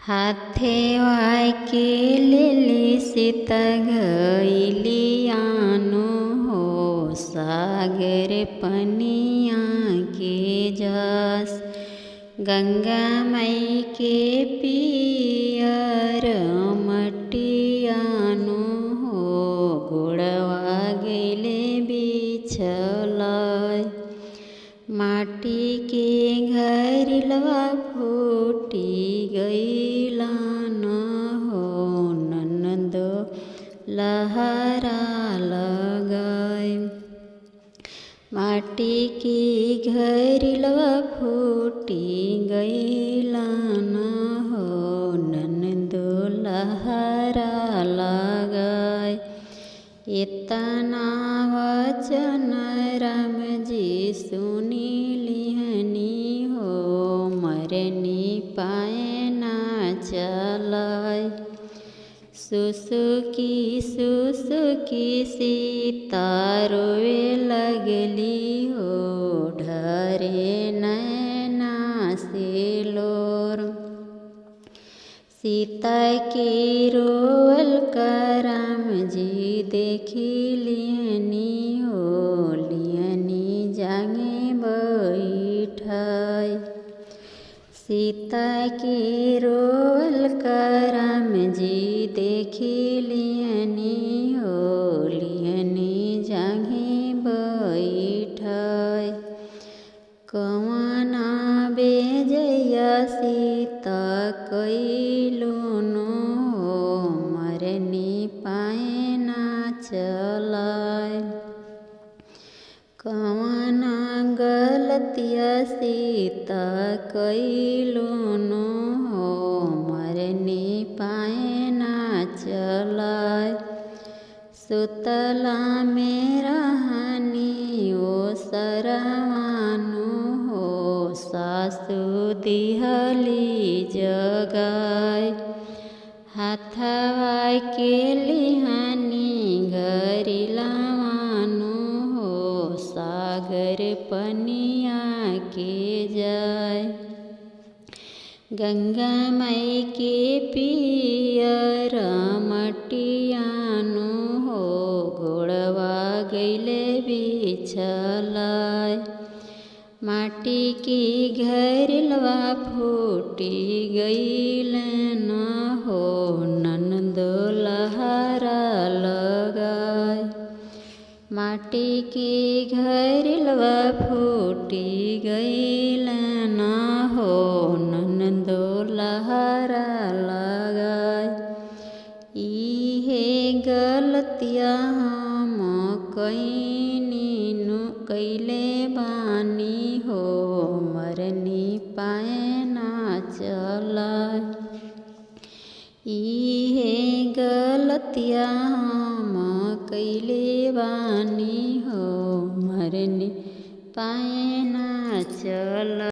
हाथे के लेली सीता घैलियानु हो, सागर पनिया के जस। गंगा माई के पियर मटियानु हो, गोड़वा गैले बिछलय। माटी के घरलवा फूटी गैलन हो, ननदो लहरा लगय। माटी के घरलवा फूटी गैलन हो, ननदो लहरा लगय। इतना वचन राम जी सुनी लिहनी हो, मरनी पाए ना चलय। सुसुकी सुसुकी सीता रोवे लगली हो, ढरे नैना से लोर। सीता के रोवल करम जी देखी लिहनी हो, लिहनी जागे बैठय। सीता के रोवल करम जी देखी लिहनी हो, लिहनी जागे बैठय। कवना बेजैया सीता कैलुनु हो, मरनी पाए ना चलय। कवना गलतिया सीता कैलुनु हो, मरनी पाए ना चलय। सुतला में रहनी ओ सरवानु हो, सासु दिहली जगाय। हाथवा के लिहानी घरिलवानु हो, सागर पनिया के जाय। गंगा माई के पियर मटियानु हो, गोड़वा गैले बिछलय। माटी के घरलवा फूटी गैलन हो, ननदो लहरा लगाय। माटी के घरलवा फूटी गैलन हो, ननदो लहरा लगाय। इहे गलतिया हम कैले बानी हो, मरनी पाए ना चलय। इहे गलतिया हम कैले बानी हो, मरनी पाए ना चलय।